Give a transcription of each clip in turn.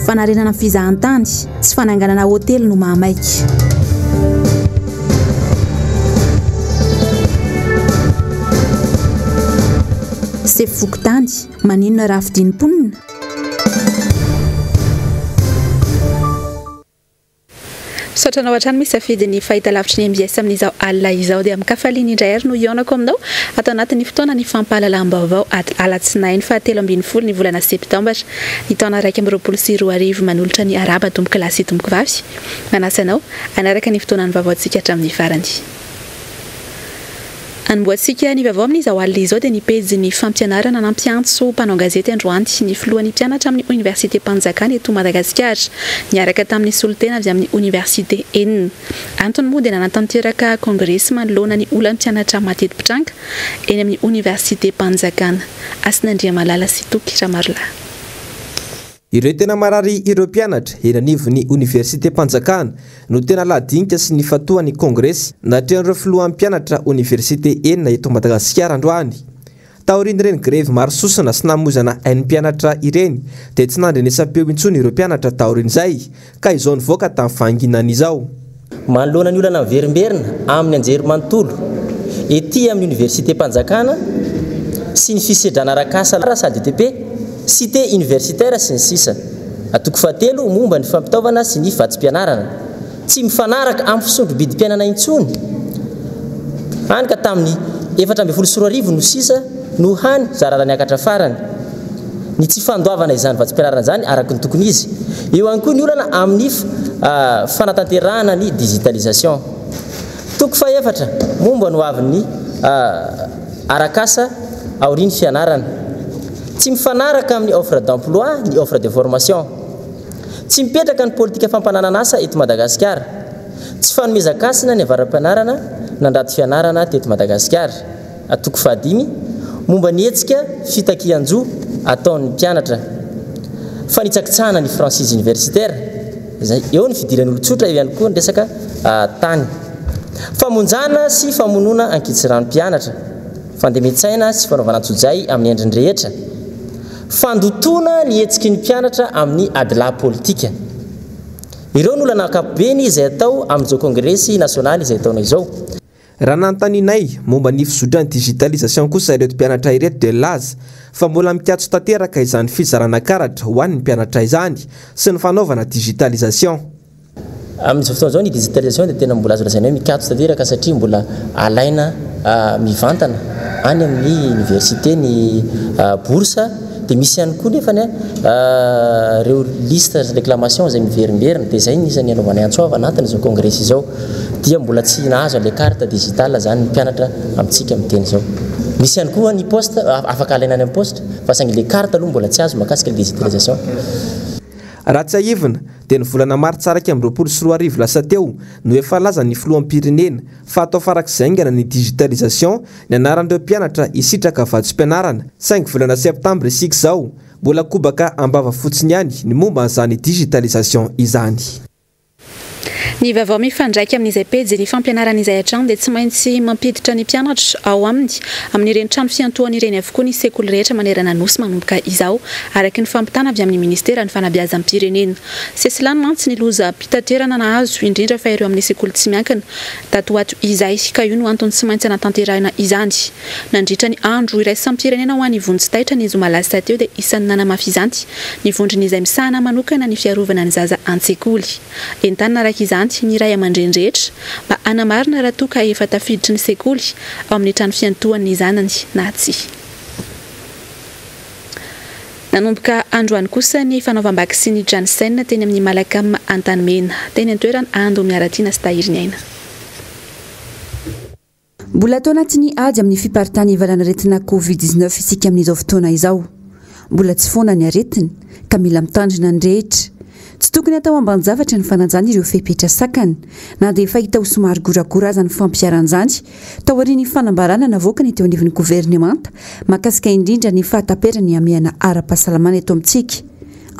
Fanarenana fizahantany sy fananganana hotely no mahamaika. Sefo fokontany, maninona raha fidin'ny mponina? Misaotra anao hatrany misafidy ny fahitalavitry ny mbs amin'izao alina izao. Dia amin-kafaliana indray ary no hihaonako aminao ato anatin'ny fotoana ny fampahalalam-baovao alatsinainy faha 13 ny volana septambra ny taona 2021. Manolotra ny arahaba tompokolahy sy tompokovavy. Manasa anao hanaraka ny fotoanan'ny vaovaontsika hatramin'ny farany. Anombohantsika ny vaovao amin'izao alina izao dia ny pejin'ny fampianarana nampiantso mpanao gazety androany ny filohan'ny mpianatra amin'ny oniversitem-panjakana eto Madagasikara niaraka tamin'ny solontena avy amin'ny oniversite enina. Antony moa dia nanatanteraka kongresy manoloana ny olan'ny mpianatra mateti-pitranga eny amin'ny oniversitem-panjakana. Hasina Andriamalala sy Toky Ramarolahy. Ireo tena marary ireo mpianatra eny anivon'ny oniversitem-panjakana no tena lahadinika sy nifantohan'ny kongresy natrehan'ireo filohan'ny mpianatra oniversite enina eto Madagasikara androany. Taorian'ireny grevy maro sosona sy namoizana ain'ny mpianatra ireny dia tsy nandrenesam-peo intsony ireo mpianatra taorian'izay ka izao nivoaka tamin'ny fahanginany izao. Manoloana ny olana miverimberina amin'ny anjerimanontolo ety amin'ny oniversitem-panjakana sy ny fisedrana arak'asa SADTP, Cité universitaire sy ny sisa Toko fahatelo momba ny fampitaovana sy ny vatsim-pianarana tsy mifanaraka amin'ny fisondro-bidim-piainana intsony, hany ka tamin'ny 2014 no sisa no hany zara raha niakatra farany. Ny tsy fandoavana izany vatsim-pianarana izany araka ny tokony izy. Eo ihany koa ny olana amin'ny fanatanterahana ny digitalisation. Toko fahefatra momba ny hoavin'ny arak'asa aorian'ny fianarana. Tsy mifanaraka amin'ny offre d'emploi ny offre de formation. Tsy mipetraka ny politika fampananan'asa eto Madagasikara. Tsy fanomezan-kasina ny avara-pianarana nandrato fianarana teto Madagasikara. Toko fahadimy, momba ny hetsika fitakian-jo ataon'ny mpianatra. Fanitsakitsahana ny franchise universitaire, izay eo ny fidiran'olon-tsotra, eo ihany koa ny resaka tany. Famonjana sy famonoana ankitsirano mpianatra. Fandemen-tsaina sy fanaovana antsojay amin'ny endriny rehetra. Fandotoana ny hetsiky ny mpianatra amin'ny adilahy politika. Ireo no olana ankapobeny izay atao amin'izao kongresy nasionaly izay ataonay izao. Raha nanontanianay momba ny fizotran'ny digitalisation kosa ireto mpianatra ireto dia nilaza fa mbola mikatso tanteraka izany fizarana karatra ho an'ny mpianatra izany sy ny fanaovana digitalisation. Amin'izao fotoana izao ny digitalisation dia tena mbola azo lazaina hoe mikatso tanteraka satria mbola alaina mivantana any amin'ny université ny bourse dia misy ihany koa nefany ireo liste réclamation izay miverimberina dia izay no isan'ny anaovanay antso avo anatin'izao kongresy izao. Dia mbola tsy nahazo an'ilay carte digitale izany ny mpianatra amintsika miteny izao. Misy ihany koa ny poste, afaka alaina any amin'ny poste, fa saingy ilay carte aloha mbola tsy azo mahakasika ilay digitalisation. Raha tsiahivina dia ny volana martsa 2021 lasa teo no efa nilazan'ny filoham-pirenena fa hatao farak'izay haingana ny digitalisation ny anaran'ireo mpianatra hisitraka vatsim-pianarana saingy volana septambra isika izao mbola kobaka am-bava fotsiny ihany ny momba an'izany digitalisation izany. Ny vaovao mifandraika amin'izay pejy ny fampianarana izay hatrany dia tsy maintsy mampiditra ny mpianatra ao aminy amin'ireny trano fiantohana ireny avokoa ny sekoly rehetra manerana Nosy manomboka izao, araka ny fampitana avy amin'ny ministeran'ny fanabeazam-pirenena. Sesilany mantsy ny lozam-pitaterana nahazo, indrindra fa ireo amin'ny sekoly tsy miankina tato ho ato izay, ka io no antony tsy maintsy hanatanterahina izany. Nandritra ny andro iraisam-pirenena ho an'ny vonjy taitra ny zoma lasa teo dia isan'ny nanamafy izany ny vondrona izay misahana manokana ny fiarovana ny zaza an-tsekoly. Entanina araka izany ny ray aman-dreny rehetra mba hanamarina raha toa ka efa tafiditry ny sekoly ao amin'ny trano fiantohany ny zanany na tsia. Nanomboka androany kosa ny fanaovam-baksiny Janssen teny amin'ny Malacam Antanimena. Teny an-toerana Ando Miaratiana sy Tahiriniaina. Mbola ato anatin'ny ady amin'ny fiparitahan'ny valanaretina Covid 19 isika amin'izao fotoana izao. Mbola tsy foana ny aretina, ka mila mitandrina ny rehetra. Tsy tokony hatao ambanin-javatra ny fanajana ireo fepetra sakana, na dia efa hita ho somary goragora aza ny fampiharana izany taorian'ny fanambarana navoakany teo anivon'ny governemanta mahakasika indrindra ny fahataperan'ny hamehana ara-pahasalamana eto amintsika.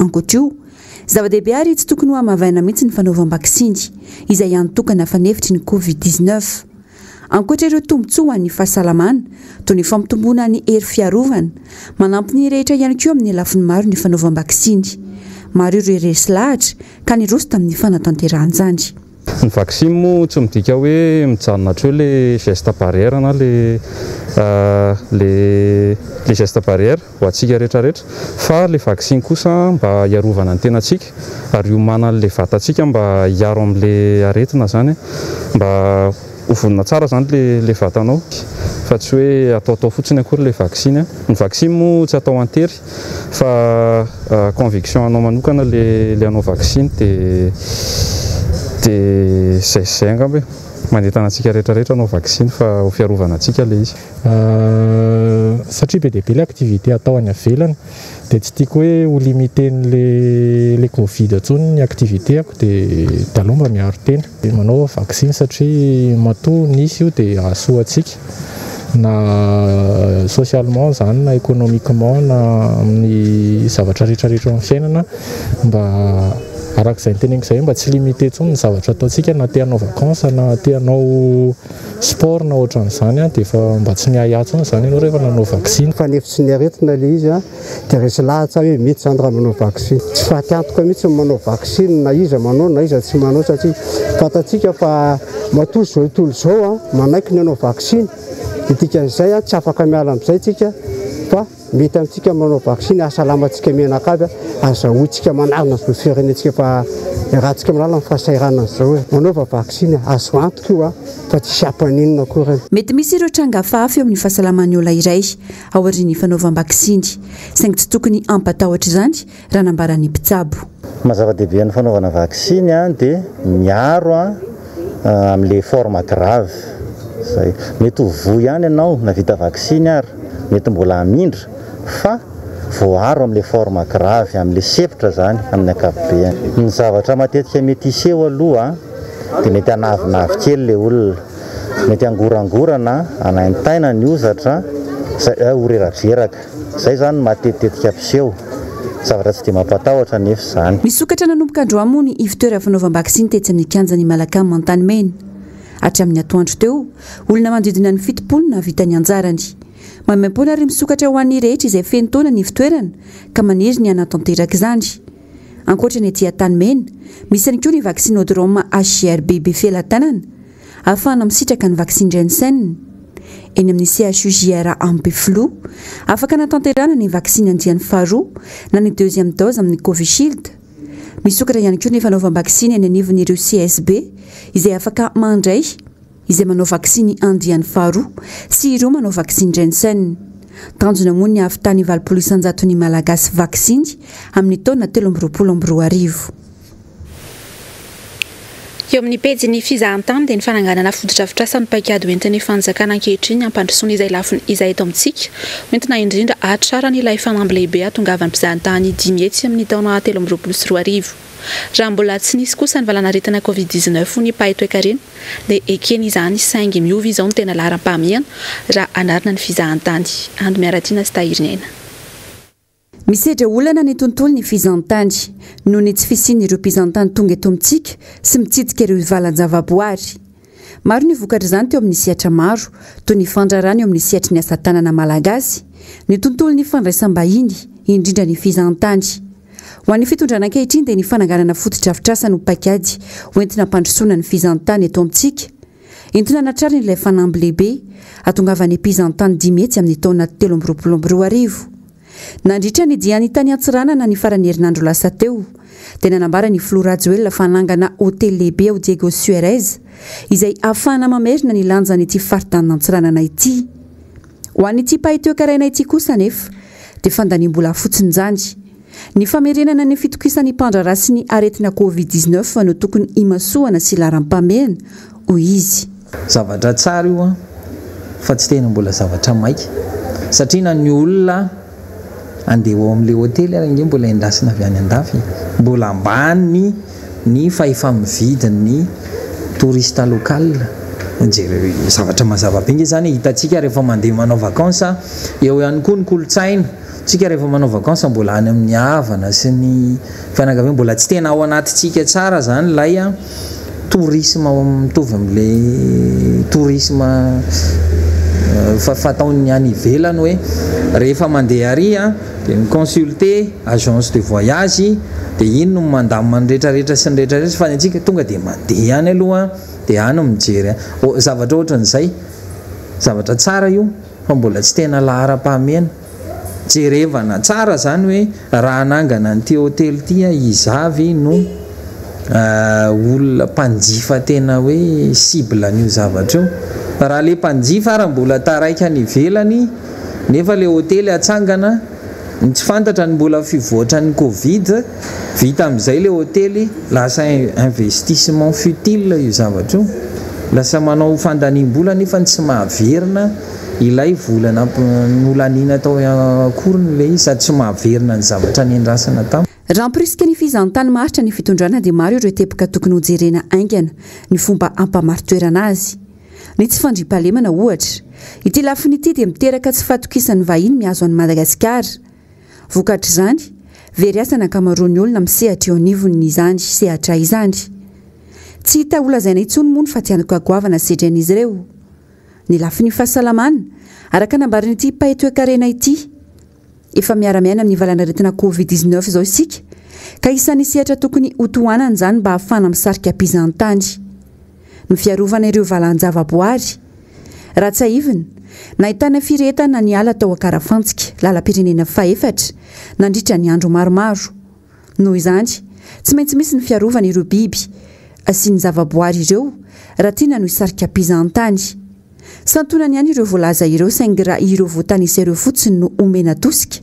Ankoatra io, zava-dehibe ary tsy tokony ho hamavaina mihitsy ny fanaovam-baksiny, izay hany tokana fanefitry ny Covid 19. Ankoatra ireo tombontsoa ho an'ny fahasalamana, toy ny fampitomboana ny hery fiarovana, manampy ny rehetra ihany koa amin'ny lafiny maro ny fanaovam-baksiny. Maro ireo resy lahatra ka niroso tamin'ny fanatanterahana izany. Ny vaksiny moa tsy midika hoe mijanona hatreo le geste barrière na le le le geste barrière ho antsika rehetra rehetra fa le vaksiny kosa mba hiarovana ny tenantsika ary hiomanan'le vatantsika mba hiaro amin'le aretina zany mba ho vonona tsara zany le le vatanao fa tsy hoe ataotao fotsiny akory le vaksiny. Ny vaksiny moa tsy atao an-tery fa conviction anao manokana le le hanao vaksiny de de zay sy zay angamba e. Manentana antsika rehetra rehetra hanao vaksiny fa ho fiarovana antsika le izy. Satria be dia be le activité atao any avelany dia tsy tiako hoe ho limiter-n'le le covid intsony ny activité-ako dia dia aleo mba miaro tena. Dia manao vaksiny satria matoa nisy io dia hahasoa antsika na socialement izany na économiquement na amin'ny zavatra rehetra rehetra eo amin'ny fiainana mba araka izay noteneniko izay mba tsy limiter intsony ny zavatra ataontsika na te hanao vacances na te hanao sport na ohatran'izany dia efa mba tsy miahiahy intsony izany ianao rehefa nanao vaksiny. Fanefitry ny aretina ilay izy dia resy lahatra aho hoe mety izany raha manao vaksiny. Tsy faty antoka mihitsy ny manao vaksiny na iza manao na iza tsy manao satria fantatsika fa matoa izao tontolo izao manaiky ny hanao vaksiny dia dikan'izay tsy afaka miala amin'izay tsika fa mety amintsika ny manao vaksiny hahasalama antsika mianakavy azahoantsika manarina izao firenentsika fa raha-tsika malala ny fahasahiranana izao e. Manaova vaksiny azo antoka io fa tsisy hampaninona akory. Mety misy ireo tranga hafahafa eo amin'ny fahasalaman'ny olona iray aorian'ny fanaovam-baksiny, saingy tsy tokony hampatahotra izany raha nambaran'ny mpitsabo. Ny maha zava-dehibe ny fanaovana vaksiny dia miaro amin'ilay forme grave izay. Mety ho voa ihany ianao na vita vaksiny ary, mety mbola hamindra fa voaaro amin'ilay forme grave, amin'ilay sepotra izany amin'ny ankapobeny. Ny zavatra matetika mety hiseho aloha dia mety hanavinavy kely ilay olona, mety hangorangorana, hanaintaina ny hozatra, ho reradreraka. Izay izany no matetitetika mpiseho. Zavatra tsy dia mampatahotra anefa izany. Nisokatra nanomboka androany moa ny ivon-toerana fanaovam-baksiny tetsy amin'ny kianjan'i Malacam Antanimena. Hatramin'ny atoandro teo, olona manodidina ny 70 no nahavita ny anjarany. Maimaimpoana ary misokatra ho an'ny rehetra izay feno taona ny ivon-toerana ka maniry ny hanatanteraka izany. Ankoatra ny ety Antanimena, misy ihany koa ny vaccinodrome HJRB Befelatanana, ahafahana misitraka ny vaksiny Janssen. Eny amin'ny CHUJRA Ampefiloha, afaka anatanterahana ny vaksiny andiany faharoa na ny deuxième dose amin'ny Covishield. Misokatra ihany koa ny fanaovam-baksiny eny anivon'ireo CSB izay afaka mandray izay manao vaksiny andiany faharoa sy ireo manao vaksiny Janssen. Tanjona moa ny hahavitany 80 isan-jaton'ny Malagasy vaksiny amin'ny taona 2023. Eo amin'ny pejin'ny fizahantany dia ny fananganana fotodrafitrasa ny paikady hoentin'ny fanjakana ankehitriny hampandrosoana izay lafiny izay eto amintsika. Hoentina indrindra hahatrarana ilay fanamby lehibe hahatongavan'ny mpizahantany 500 amin'ny taona 2023. Raha mbola tsy nisy kosa ny valanaretina Covid 19 hoy ny mpahay toekarena dia ekena izany saingy miova izao ny tena laharam-pahamehana raha hanarina ny fizahantany. Ando Miaratiana sy Tahiriniaina. Misedra olana ny tontolon'ny fizahantany noho ny tsy fisian'ireo mpizahantany tonga eto amintsika sy mitsidika ireo valan-javaboary. Maro ny vokatr'izany teo amin'ny sehatra maro, toy ny fandrarana eo amin'ny sehatry ny asa tanana malagasy, ny tontolon'ny fandraisam-bahiny, indrindra ny fizahantany. Ho an'ny fitondrana ankehitriny dia ny fananganana fotodrafitrasa no paikady hoentina hampandrosoana ny fizahantany eto amintsika. Entina hanatrarana ilay fanamby lehibe, hahatongavan'ny mpizahantany 500 amin'ny taona 2023. Nandritra ny diany tany Antsiranana ny faran'ny herinandro lasa teo, dia nanambara ny filoha Rajoelina fa hanangana hotely lehibe ao Diego Suarez, izay hahafahana mamerina ny lanjan'ity faritanin'Antsiranana ity. Ho an'ity mpahay toekarena ity kosa anefa, dia fandaniam-bola fotsiny izany. Ny famerenana ny fitokisan'ny mpandraharaha sy ny aretina Covid 19 no tokony himasohana sy laharam-pahamehana, hoy izy. Zavatra tsara io an, fa tsy tena mbola zavatra maika, satria na ny olona andeha ao amin'ilay hotely ary ange mbola endasina avy any andafy e, mbola ambany ny fahefa-mividin'ny touriste local, jereo zavatra mazava be ange izany e, hitantsika rehefa mandeha manao vacances, eo ihany koa ny kolontsaina. Tsika rehefa manao vacances mbola any amin'ny havana sy ny fianakaviana, mbola tsy tena ao anatintsika tsara zany ilay tourisme mitovy amin'ilay tourisme fa fataon'ny any ivelany hoe rehefa mandeha ary dia mi-consulter agence de voyage dia iny no mandamina ny rehetrarehetra sy ny rehetrarehetra fa ny antsika tonga dia mandeha ihany aloha dia any mijery zavatra ohatran'izay. Zavatra tsara io fa mbola tsy tena laharam-pahamehana. Jerevana tsara izany hoe raha hanangana an'ity hotely ity aho iza avy no olona mpanjifa tena hoe cible an'io zavatra io. Fa raha le mpanjifa ara mbola taraiky any ivelany nefa le hotely atsangana, ny tsy fantatra ny mbola fivoatran'ny covid, vita amin'izay le hotely lasa investissement futile io zavatra io. Lasa manao fandaniam-bola nefa tsy mahaverina ilay vola nolaniana tao akoriny ilay izy sady tsy mahaverina ny zavatra nendrasana tam. Raha hamporisika ny fizahantany maharitra ny fitondrana dia maro ireo teboka tokony hojerena haingana ny fomba hampamari-toerana azy. Ny tsy fandriampahalemana ohatra. Ity lafiny ity dia miteraka tsy fahatokisan'ny vahiny mihazo an'i Madagasikara. Vokatr'izany, very asa ny ankamaroan'ny olona misehatra eo anivon'izany sehatra izany. Tsy hita holazaina intsony moa ny fatiantoka goavana sedrain'izy ireo. Ny lafiny fahasalamana, araka nambaran'ity mpahay toekarena ity. Efa miara-miaina amin'ny valanaretina Covid 19 izao isika, ka isan'ny sehatra tokony hotohanana izany mba hahafahana misarika mpizahantany. Ny fiarovana ireo valan-javaboary. Raha tsiahivina, nahitana firehetana ny ala tao Ankarafantsika, lalam-pirenena fahefatra, nandritra ny andro maromaro. Noho izany, tsy maintsy misy ny fiarovana ireo biby sy ny zavaboary ireo raha tiana no hisarika mpizahantany. Santonany ihany ireo voalaza ireo saingy raha ireo voatanisa ireo fotsiny no omena tosika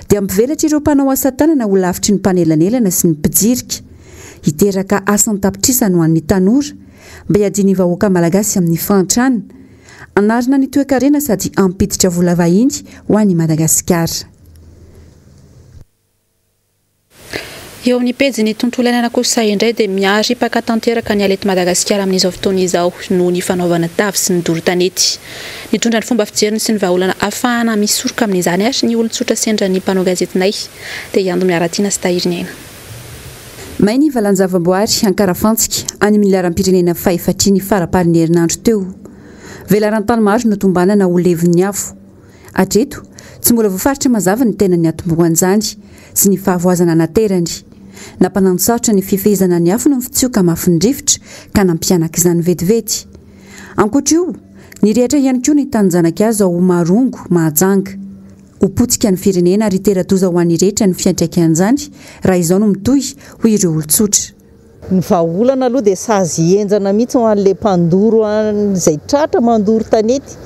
dia hampivelatra ireo mpanao asa tanana ho lavitry ny mpanelanelana sy ny mpijirika. Hiteraka asa an-tapitrisany ho an'ny tanora mba hiadian'ny vahoaka malagasy amin'ny fahantrana, hanarina ny toekarena sady hampiditra vola vahiny ho an'i Madagasikara. Eo amin'ny pejin'ny tontolo iainana kosa indray dia miharipaka tanteraka ny ala eto Madagasikara amin'izao fotoana izao noho ny fanaovana tavy sy ny doro tanety. Nitondra ny fomba fijeriny sy ny vahaolana ahafahana misoroka amin'izany ary ny olon-tsotra sendra ny mpanao gazetinay dia i Ando Miaratiana sy Tahiriniaina. May ny valan-javaboary Ankarafantsika any amin'ny laharam-pirenena fahefatry ny faramparan'ny herinandro teo. Velaran-tany maro no tombanana ho levon'ny afo. Hatreto, tsy mbola voafaritra mazava ny tena niatombohan'izany sy ny fahavoazana naterany. Nampananosarotra ny fifehezana ny afo ny fitsioka mafin'ny rivotra ka nampihanaka izany vetivety. Ankoatra io, nirehatra ihany koa ny tanin-janakazo ao Marongo, Mahajanga. Ho potika ny firenena ary hitera-doza ho an'ny rehetra ny fiantraikan'izany raha izao no mitohy, hoy ireo olon-tsotra. Ny vahaolana aloha dia sazy henjana mihitsy ho an'ilay mpandoro izay tratra mandoro tanety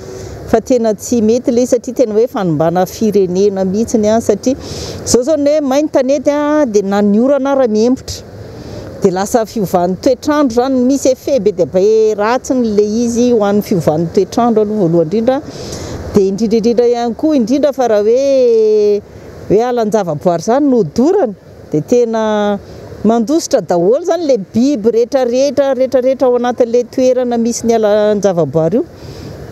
fa tena tsy mety ilay izy satria tena hoe fanimbana firenena mihitsy ny satria izao izao ny hoe may ny tanety dia na ny orana ara miembotra dia lasa fiovan'ny toetr'andro izany, misy effet be dia be ratsiny ilay izy ho an'ny fiovan'ny toetr'andro aloha voalohany indrindra dia indrindra indrindra ihany koa indrindra fa raha hoe hoe alan-javaboary izany no hodorana. Dia tena mandositra daholo izany ilay biby rehetra rehetra rehetra rehetra ao anatin'ilay toerana misy ny alan-javaboary io.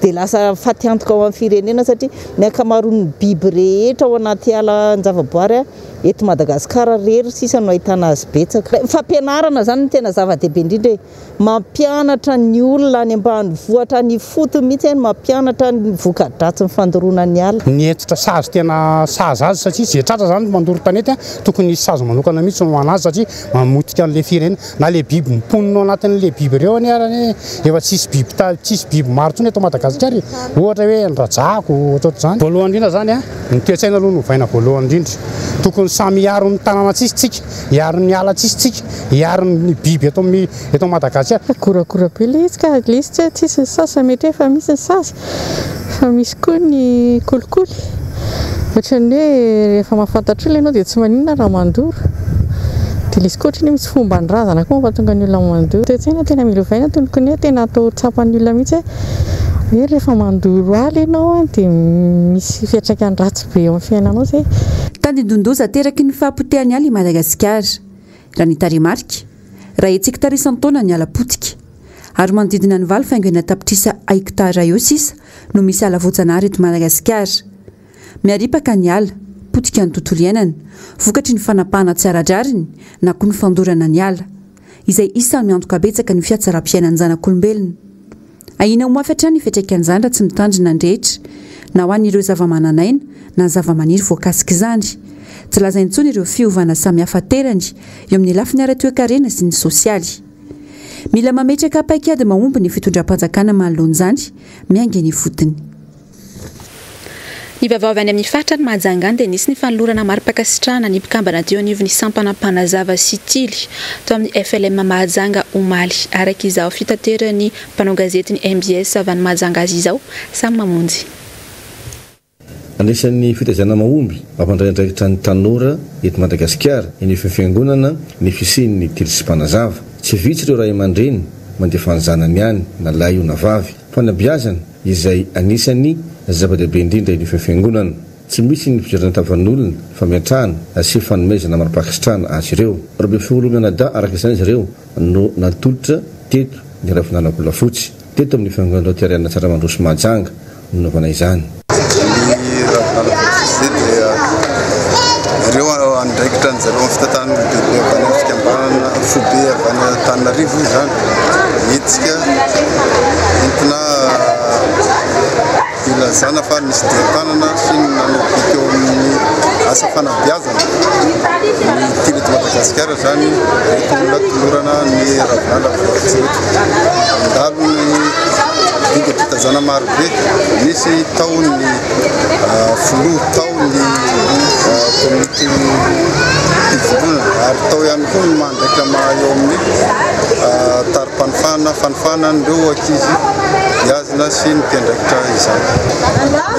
Dia lasa fatiantoka ho an'ny firenena satria ny ankamaroan'ny biby rehetra ao anaty alan-javaboary eto Madagasikara irery sisa no ahitana azy betsaka. Fampianarana izany no tena zava-dehibe indrindra e. Mampianatra ny olona any ambanivohitra any ifotony mihitsy ny mampianatra ny voka-dratsin'ny fandoroana ny ala. Ny hentitra sazy tena sazy azy satria ze tratra zany mandoro tanety a, tokony hisy sazy manokana mihitsy ho anazy satria mamotika an'le firenena, na le biby mponina ao anatin'le biby ireo anie ary anie efa tsisy biby ta tsisy biby maro intsony eto Madagasikara e, ohatra hoe ny rajako ohatrohatr'izany. Voalohany indrindra zany a, ny toe-tsaina aloha no ovaina voalohany indrindra, tokony samy hiaro ny tanàna tsisy tsika, hiaro ny ala tsisy tsika, Hiaro ny biby eto amin'ny eto Madagasikara. Goragora be ilay izy ka, ilay izy tsy hoe tsisy ny sazy fa mety hoe efa misy ny sazy fa misy koa ny kolikoly, ohatran'ny hoe rehefa mahafantatra olona ianao dia tsy maninona raha mandoro, dia ilay izy koa ohatran'ny hoe misy fomban-drazana koa mampatonga ny olona mandoro. Toe-tsaina tena mila ovaina tokony hoe tena atao tsapan'ny olona mihitsy hoe hoe rehefa mandoro ala ianao dia misy fiantraikany ratsy be eo amin'ny fiainanao izay. Tandindon-doza ateraky ny fahapotehan'ny ala i Madagasikara. Raha ny tarehimarika, raha hetsy hektara isan-taona ny ala potika, ary manodidina ny valo faingo enina tapitrisa hektara eo sisa no misy ala voajanahary eto Madagasikara. Miharipaka ny ala, potika ny tontolo iainana, vokatry ny fanapahana tsy ara-drariny na koa ny fandorana ny ala, izay isan'ny miantoka betsaka ny fihatsaram-piainan'ny zanak'olombelona. Ahiana ho mafy hatrany ny fiantraikan'izany raha tsy mitandrina ny rehetra, na ho an'ireo zavamananaina na ny zavamaniry voakasik'izany. Tsy laza intsony ireo fiovana samihafa aterany eo amin'ny lafiny ara-toekarena sy ny sosialy. Mila mametraka paikady mahomby ny fitondram-panjakana manoloana izany, miainga eny ifotony. Ny vaovao avy any amin'ny faritra any Mahajanga any dia nisy ny fanolorana mari-pankasitrahana ny mpikambana teo anivon'ny sampana Mpanazava sy Tily tao amin'ny FLM Mahajanga omaly. Araka izao fitateran'ny mpanao gazetin'ny mbs avy any Mahajanga azy izao, samy mamonjy. Anisan'ny fitaizana mahomby mampandray andraikitra ny tanora eto Madagasikara eny ifotony fiangonana ny fisian'ny Tily sy Mpanazava. Tsy vitsy ireo ray aman-dreny mandefa ny zanany any na lahy io na vavy. Fanabeazana izay anisan'ny zava-dehibe indrindra eny ifotony fiangonana. Tsy misy ny fijerena tavan'olona, fametrahana sy fanomezana mari-pankasitrahana azy ireo. 12 mianadahy araka izany izy ireo no natolotra teto ny Ravinala Volafotsy. Teto amin'ny fiangonana Loteriana Tsaramandroso Mahajanga no nanaovana izany. Ny Ravinala Volafotsy izay dia ireo andraikitra an-dry zareo amin'ny fitantanana olon-dehibe avy any amin'ny fikambanana foibe avy any Antananarivo izany. Hetsika entina Ilazana fa nisy dian-tanana sy ny nanao be teo amin'ny asa fanabeazana ny Tily eto Madagasikara izany ireto olona tolorana ny ravinala voarotsy ireto. Nandalo ny dingam-pitazana marobe, nisy tao ny filoha, tao ny komity mpivondrona ary tao ihany koa ny mandraikitra maha eo amin'ny tari-panofana, fanofana an'ireo ankizy beazina sy ny mpiandraikitra izany.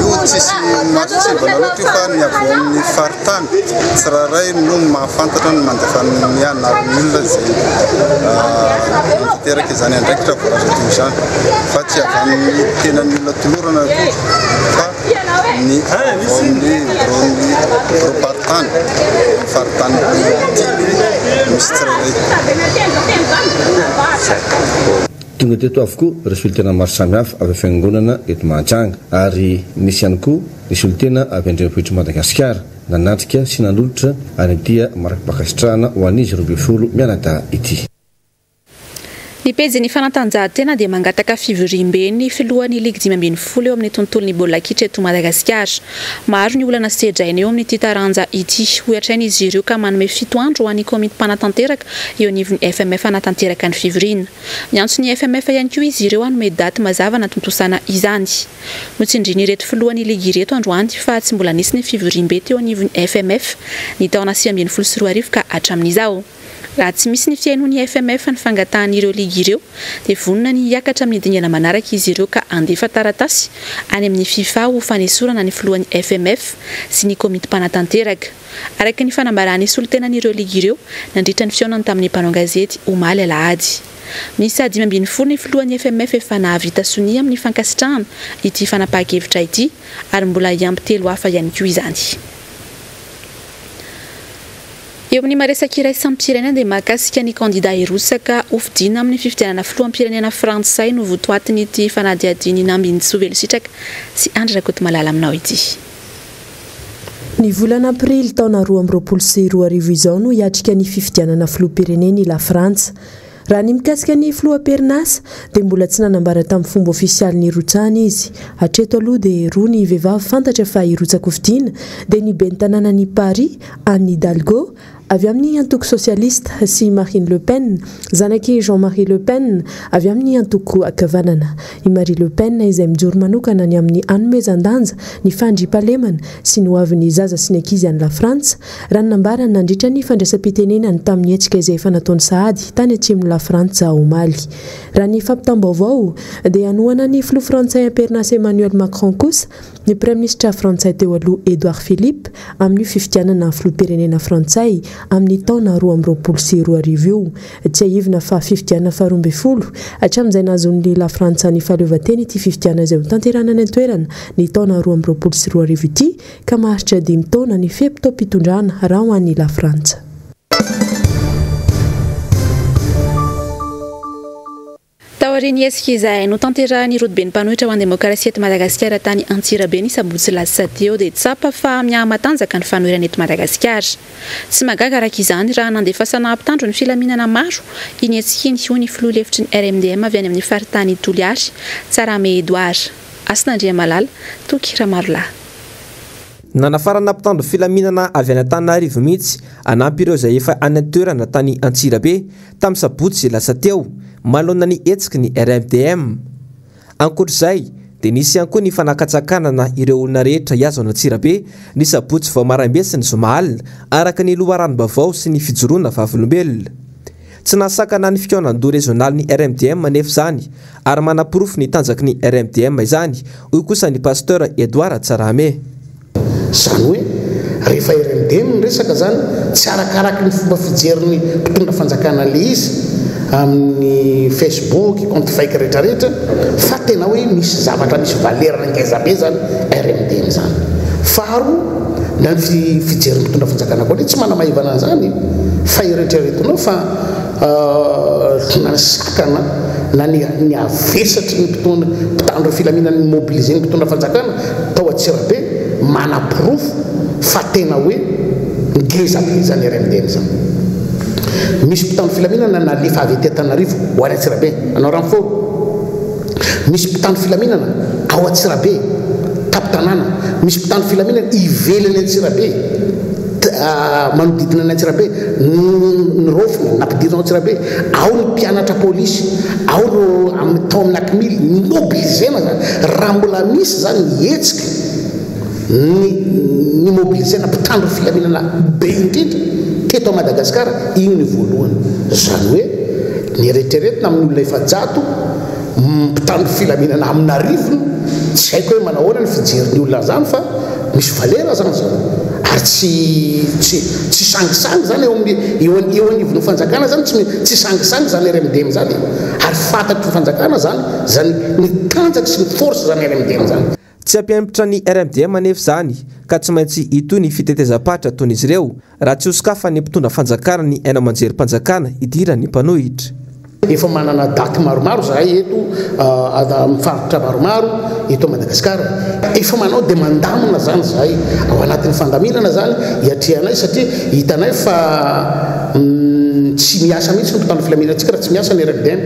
Io tsisy maso-tsivana loatra io fa ny avy ao amin'ny faritany tsirairay no mahafantatra ny mandefa ny anaran'ny olona izay manatanteraka izany andraikitra voalaza teo izany fa tsy avy amin'ny tenan'ny olona tolorana akory fa ny avy ao amin'ny biraon'ny biraom-paritany, faritany tily misy tsirairay. Tonga teto avokoa ireo solontena maro samihafa avy amin'ny fiangonana eto Mahajanga ary nisy ihany koa ny solontena avy an-drenivohitr'i Madagasikara nanatrika sy nanolotra an'ity mari-pankasitrahana ho an'izy 12 mianadahy ity. Ny pejin'ny fanatanjahantena dia mangataka fivoriambe ny filohan'ny ligy 15 eo amin'ny tontolon'ny baolina kitra eto Madagasikara. Maro ny olana sedraina eo amin'ity taranja ity, hoy hatrany izy ireo ka manome fito andro ho an'ny komity mpanatanteraka eo anivon'ny FMF hanatanteraka ny fivoriana. Miantso ny FMF ihany koa izy ireo hanome daty mazava hanatontosana izany. Notsindrian'ireto filohan'ny ligy ireto androany fa tsy mbola nisy ny fivoriambe teo anivon'ny FMF ny taona 2019 ka hatramin'izao. Raha tsy misy ny fihainoan'ny FMF ny fangatahan'ireo ligy ireo dia vonona ny hiakatra amin'ny dingana manaraka izy ireo ka handefa taratasy any amin'ny Fifa ho fanesorana ny filohan'ny FMF sy ny komity mpanatanteraka. Araka ny fanambaran'ny solontenan'ireo ligy ireo nandritra ny fihaonany tamin'ny mpanao gazety omaly alahady. Miisa 15 ny filohan'ny FMF efa nahavita sonia amin'ny fankasitrahana ity fanapahan-kevitra ity ary mbola hiampy telo hafa ihany koa izany. Eo amin'ny maresaka iraisam-pirenena dia mahakasika ny kandida hirotsaka hofidiana amin'ny fifidianana filoham-pirenena frantsay no votoatin'ity fanadihadian'i Nambinintsoa Velositraka sy Andry Rakotomalala aminao ity. Ny volana aprily taona 2022 izao no hiatrika ny fifidianana filoham-pirenena i Lafrantsa. Raha ny mikasika ny filoha am-perinasa dia mbola tsy nanambara tamin'ny fomba ofisialy nirotsahany izy. Hatreto aloha dia roa ny vehivavy fantatra fa hirotsa-kofidiana dia ny ben'ny tanànan'i Paris, Anne Hidalgo, Avy amin'ny antoko sosialista sy Marine Le Pen, zanak'i Jean-Marie Le Pen, avy amin'ny antoko ankavanana. I Marie Le Pen izay mijoro manokana ny amin'ny hanomezan-danja ny fandriampahalemana sy ny hoavin'ny zaza sy ny ankizy any Lafrantsa, raha ny nambarany nandritra ny fandraisam-pitenenany tamin'ny hetsika izay efa nataony sahady tany atsimon'i Lafrantsa omaly. Raha ny fampitam-baovao dia hanohana ny filoha frantsay am-perinasa Emmanuel Macron kosa Ny praiminisitra frantsay teo aloha Edouard Philippe amin'io fifidianana filoham-pirenena frantsay amin'ny taona 2022 io. Tsiahivina fa fifidianana faharoambinifolo hatramin'izay nahazoan'ny Lafrantsa ny fahaleovantena ity fifidianana izay hotanterahina any an-toerana ny taona 2022 ity ka maharitra dimy taona ny fe-potoam-pitondrana raha ho an'i Lafrantsa. Taorian'ny hetsika izay notanterahin'ny Rodoben'ny mpanohitra ho an'ny demokrasia eto Madagasikara tany Antsirabe ny sabotsy lasa teo dia tsapa fa miha-matanjaka ny fanoherana eto Madagasikara. Tsy mahagaga araka izany raha nandefasana mpitandro ny filaminana maro iny hetsika iny, hoy ny filoha lefitry ny RMDM avy any amin'ny faritany Toliary, Tsarahame Edouard. Hasina Andriamalala, Toky Ramarolahy. Nanafarana mpitandro filaminana avy any Antananarivo mihitsy hanampy ireo izay efa any an-toerana tany Antsirabe tamin'ny sabotsy lasa teo, manoloana ny hetsiky ny RMDM. Ankoatra izay, dia nisy ihany koa ny fanakatsakanana ireo olona rehetra hihazo an'Antsirabe ny sabotsy vao maraim-be sy ny zoma alina, araka ny loharanom-baovao sy ny fijoroana vavolombelona. Tsy nahasakana ny fikaonandoha rezionalin'ny RMDM anefa izany, ary manaporofo ny tanjaky ny RMDM izany, hoy kosa ny Pasteur Edouard Tsarahame. Izany hoe rehefa RMDM ny resaka izany, tsy arakaraky ny fomba fijerin'ny mpitondra fanjakana an'ilay izy amin'ny Facebook, compte fake rehetrarehetra, fa tena hoe misy zavatra misy valeur ngeza be izany RMDM izany. Faharoa, na ny fijerin'ny mpitondra fanjakana koa anie tsy manamaivana an'izany fa eritreretinao fa na ny sakana na ny ny havesatry ny mpitondra mpitandro filaminana ny mobiliser ny mpitondra fanjakana tao Antsirabe manaporofo fa tena hoe ngeza be izany RMDM izany. Misy mpitandro filaminana nalefa avy aty Antananarivo ho any Antsirabe hanao renfort. Misy mpitandro filaminana ao Antsirabe tampon-tanàna. Misy mpitandro filaminana ivelan'i Antsirabe manodidina an'i Antsirabe niraofina nampidirina ao Antsirabe. Ao ny mpianatra polisy, ao ireo amin'ny tao amin'ny ACMIL, ni-mobiliser-na izany. Raha mbola misy izany ny hetsika ny ni-mobiliser-na mpitandro filaminana be indrindra teto Madagasikara, iny ny voalohany. Izany hoe nieritreretina amin'ny olona 400, mpitandro filaminana amin'arivony, tsy haiko hoe manahoana ny fijerin'ny olona an'izany fa misy valera izany izany ary tsy tsy tsy sangisangy izany eo amin'ny eo eo anivon'ny fanjakana izany tsy tsy sangisangy izany RMDM izany e! ary fantatry ny fanjakana izany izany ny tanjaka sy ny force izany RMDM izany. Tsy hampihemotra ny RMDM anefa izany ka tsy maintsy hitohy ny fitetezam-paritra ataon'izy ireo raha tsy hosokafan'ny mpitondra fanjakana ny haino aman-jerim-panjakana hidiran'ny mpanohitra. Efa manana daty maromaro izahay eto amin'ny faritra maromaro eto Madagasikara. Efa manao dia mandamina izany izahay. Ao anatin'ny fandaminana izany hiatrehanay satria hitanay fa tsy miasa mihitsy ny mpitandro filaminantsika raha tsy miasa ny RMDM.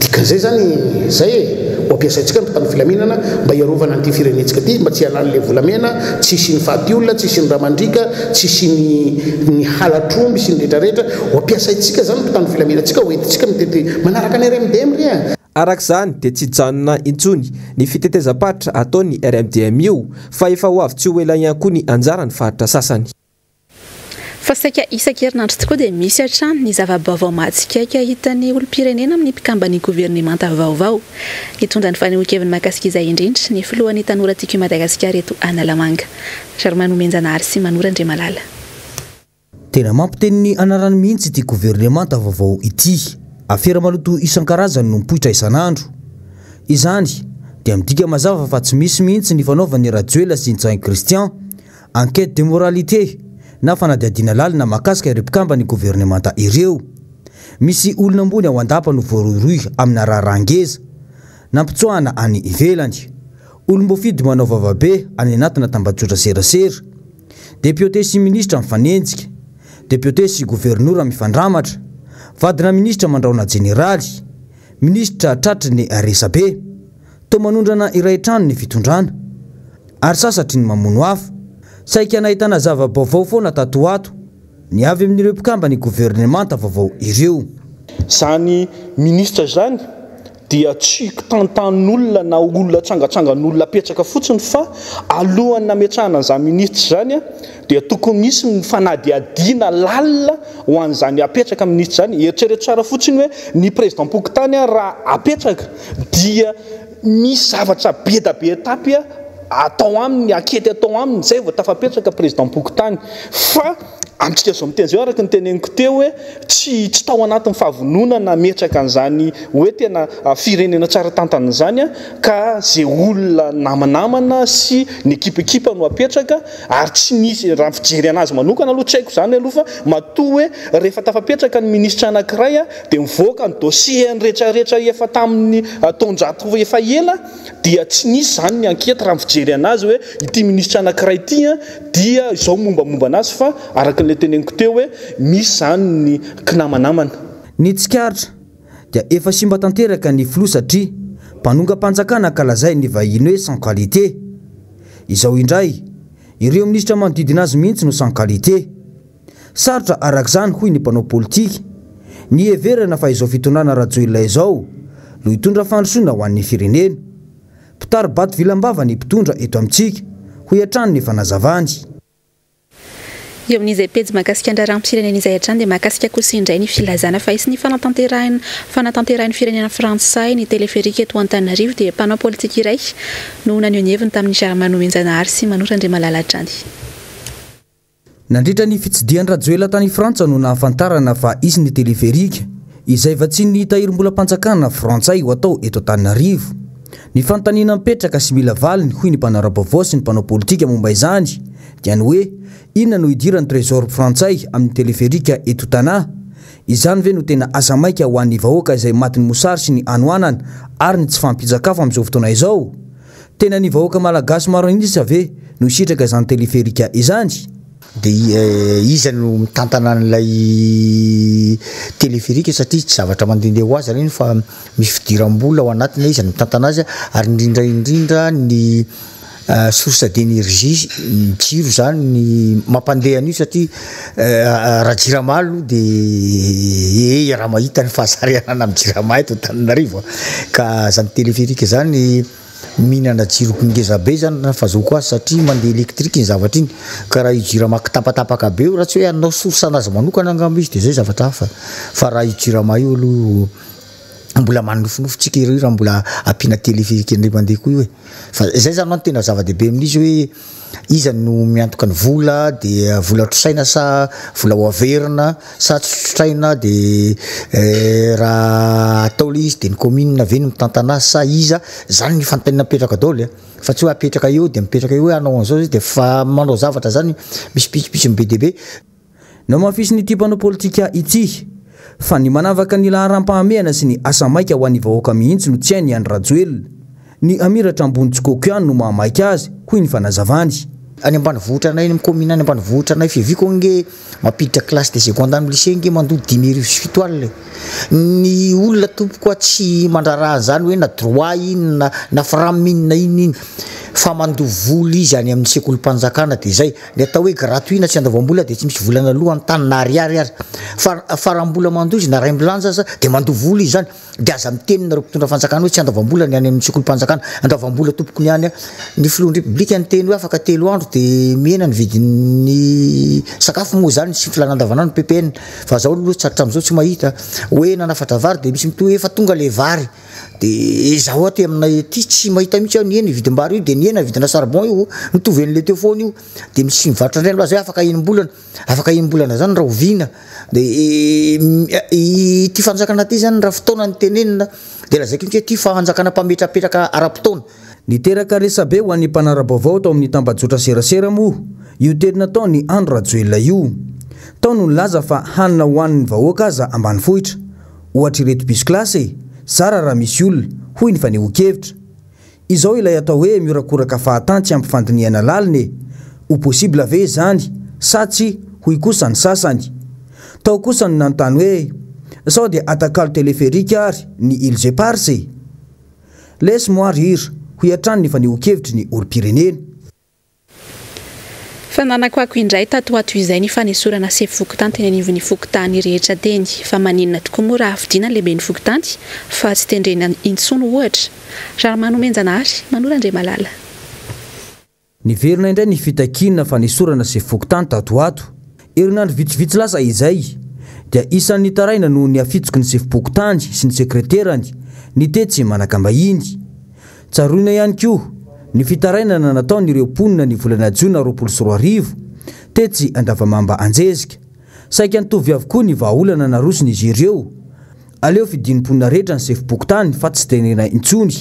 Dikan'izay izany izay e, ho ampiasaintsika ny mpitandro filaminana mba hiarovana an'ity firenentsika ity, mba tsy hialan'ilay volamena, tsy hisian'ny faty olona, tsy hisian'ny rà mandriaka, tsy hisian'ny ny halatr'omby sy ny rehetra rehetra, ho ampiasaintsika izany ny mpitandro filaminantsika, ho entintsika mitety manaraka ny RMDM re a! Araka izany dia tsy hijanona intsony ny fitetezam-paritra ataon'ny RMDM io fa efa ho avy tsy ho ela ihany koa ny anjaran'ny faritra sasany. Fa saika isan-kerinandro tokoa dia misy hatrany ny zava-baovao mahatsikaiky hitan'ny olom-pirenena amin'ny mpikamban'ny governemanta vaovao. Nitondra ny fanehoan-keviny mahakasika izay indrindra ny filohan'ny Tanora Tiako i Madagasikara eto Analamanga, Germain Nomenjanahary sy Manoro Andriamalala. Tena mampiteny ny anarany mihitsy ity governemanta vaovao ity. Afera maloto isan-karazany no mipoitra isan'andro. Izany dia midika mazava fa tsy misy mihitsy ny fanaovan'i Rajoelina sy Ntsay Christian Enquête de moralité na fanadihadiana lalina mahakasika ireo mpikamban'ny governemanta ireo. Misy olona ambony ao an-dapa no voarohirohy amina raharaha ngeza nampitsoahana any ivelany. Olom-boafidy manao vavabe any anatina tambajotra serasera. Depiote sy minisitra mifanenjika. Depiote sy governora mifandramatra. Vadina minisitra mandrahona jeneraly. Minisitra tratry ny resabe. Toa manondrana iray trano ny fitondrana. Ary sasatry ny mamono afo. Saika nahitana zava-baovao foana tato ho ato ny avy amin'ireo mpikamban'ny governemanta vaovao ireo. Izany minisitra izany dia tsy kitantan'olona na olona tsangatsangan'olona apetraka fotsiny fa alohan'ny nametrahana an'izany minisitra izany dia tokony misy ny fanadihadiana lalina ho an'izany apetraka minisitra izany. Eritrereto tsara fotsiny hoe ny président-pokontany raha apetraka dia Misy zavatra be da be étape atao aminy, ankety atao aminy zay vao tafapetraka président-pokontany. Fa Amintsika izao miteny izao araka ny teneniko teo hoe tsy tsy tao anatin'ny fahavononana hametraka an'izany hoe tena firenena tsara tantana izany ka ze olona namanamana sy ny ekipa ekipa no apetraka ary tsy nisy raha ny fijery anazy manokana aloha tsy haiko izany aloha fa matoa hoe rehefa tafapetraka ny minisitra anankiray dia mivoaka ny dossier-ny retraretra efa tamin'ny taonjato efa ela dia tsy nisy izany ny enquete raha ny fijery anazy hoe ity minisitra anakiray ity dia izao mombamomba anazy fa araka ilay teneniko teo hoe misy izany ny kinamanamana. Ny tsikaritra dia efa simba tanteraka ny filoha satria mpanongam-panjakana ankalazain'ny vahiny hoe sans qualité. Izao indray, ireo minisitra manodidina azy mihitsy no sans qualité. Sarotra arak'izany hoy ny mpanao politika, ny hiheverana fa izao fitondrana Rajoelina izao no hitondra fandrosoana ho an'ny firenena. Mpitari-bato vilam-bava ny mpitondra eto amintsika, hoy hatrany ny fanazavany. Eo amin'izay pejy mahakasika ny raharaham-pirenena izay hatrany dia mahakasika kosa indray ny filazana fa hisy ny fanatanterahina fanatanterahin'ny firenena frantsay ny teleferika eto Antananarivo dia mpanao politika iray no naneho ny heviny tamin'i Germain Nomenjanahary sy Manoro Andriamalala hatrany. Nandritra ny fitsidihan-dRajoelina tany Frantsa no nahafantarana fa hisy ny teleferika, izay vatsian'ny tahirim-bolam-panjakana frantsay ho atao eto Antananarivo. Ny fanontaniana mipetraka sy mila valiny, hoy ny mpanara-baovao sy ny mpanao politika momba izany, dia ny hoe, inona no hidiran'ny Trésor frantsay amin'ny teleferika eto Tanà? Izany ve no tena asa maika ho an'ny vahoaka izay matin'ny mosary sy ny hanoanana ary ny tsy fahampian-tsakafo amin'izao fotoana izao? Tena ny vahoaka malagasy maro an'isa ve no hisitraka izany teleferika izany? Dia iza no mitantana an'ilay teleferika satria tsy zavatra mandehandeha ho azy zany iny fa misy fidiram-bola ao anatiny hoe iza no mitantana azy ary indrindra indrindra ny source d'énergie ny jiro zany ny mampandeha an'io satria raha jirama aloha de ee raha mahita ny fahasarihanana amin'ny jirama eto Antananarivo a, ka zany teleferika zany Mihinana jiro ngeza be zany raha ny fahazoako azy satria mandeha électrique iny zavatra iny, ka raha io jirama kitapatapaka be io raha tsy hoe hanao source anazy manokana angamba izy de zay zavatra hafa, fa raha io jirama io aloha mbola manofinofy tsika io raha mbola ampiana téléphérique indray mandeha koa io e, fa zay zany no tena zava-dehibe amin'izy hoe Iza no miantoka ny vola dia vola trosaina sa vola ho averina sa tsy trosaina de raha atao le izy de ny commune ve no mitantana azy sa iza? Zany ny fanontaniana mipetraka daholo e, fa tsy hoe apetraka eo de mipetraka eo hoe hanao an'izao izy de fa manao zavatra zany misy pitsopitsony be dia be. Nohamafisin'ity mpanao politika ity fa ny manavaka ny laharam-pahamehana sy ny asa maika ho an'ny vahoaka mihitsy no tsy hain'i Andry Rajoelina. Ny hamiratra ambony tsikoko ihany no mahamaika azy, hoy ny fanazavany. Any ambanivohitra anay any amin'ny commune any ambanivohitra anay fiaviako ange mampiditra classe de seconde any lycée ange mandoa 5700 e! Ny olona tompoko a tsy mandraharaha an'izany hoe na droit iny na na fram iny na inona iny fa mandoa vola izy any amin'ny sekolim-panjakana dia izay. Ny atao hoe gratuit na tsy andoavam-bola dia tsy misy vola naloa an-tany na ariary aza. Fa fa raha mbola mandoa izy na raimbilanja aza dia mandoa vola izy izany. Dia aza miteny nareo mpitondra fanjakana hoe tsy andoavam-bola ny any amin'ny sekolim-panjakana. Andoavam-bola tompoko ny any. Ny filohan'ny repoblika niteny hoe afaka telo andro dia mihena ny vidin'ny sakafo moa izany sy filàna andavanandro ppn. Fa zaho aloha tsy hatramin'izao tsy mahita hoe nanafatra vary dia misy mitohy hoe efa tonga ilay vary. De zaho aty aminay aty tsy mahita mihitsy aho nihena io vidim-bary io de nihena vidina charbon io, mitovy an'le teo foana io, de misy mivarotra indray milaza hoe afaka enim-bolana, afaka enim-bolana zany rahoviana? De ity fanjakana ty zany raha fotoana no tenenina de lazaiko mihitsy hoe ity fanjakana mpametrapetraka ara-potoana. Niteraka resabe ho an'ny mpanara-baovao tao amin'ny tambajotra serasera moa io teny nataon'i Andry Rajoelina io. Tao no nilaza fa hanina hohanin'ny vahoaka aza ambanivohitra. Ohatr'ireto bus classe e! Zara raha misy olona, hoy ny fanehoan-kevitra. Izao ilay atao hoe miorakoraka fahatany tsy ampy fandinihana lalina e! Ho possible ve izany sa tsia, hoy kosa ny sasany. Tao kosa ny nanontany hoe sao dia atakalo téléphérique ary ny îles éparses e? Laisse moi rire, hoy hatrany ny fanehoan-kevitry ny olom-pirenena. Fa nanakoako indray tato ho ato izay ny fanesorana sefo fokontany teny anivon'ny fokontany rehetra teny. Fa maninona tokoa moa raha fidiana ny lehiben'ny fokontany fa tsy tendrena intsony ohatra? Raharmanomenjanahary, Manoro Andriamalala. Niverina indray ny fitakiana fanesorana sefo fokontany tato ho ato. Herinandro vitsivitsy lasa izay dia isan'ny nitaraina noho ny hafitsoky ny sefom-pokontany sy ny sekreterany ny tetsy Manakambahiny. Tsaroina ihany koa ny fitarainana nataon'ireo mponina ny volana jona 2020. tetsy Andavamamba Anjezika. Saika nitovy avokoa ny vahaolana naroson'izy ireo. Aleo fidin'ny mponina rehetra ny sefom-pokontany fa tsy tenena intsony,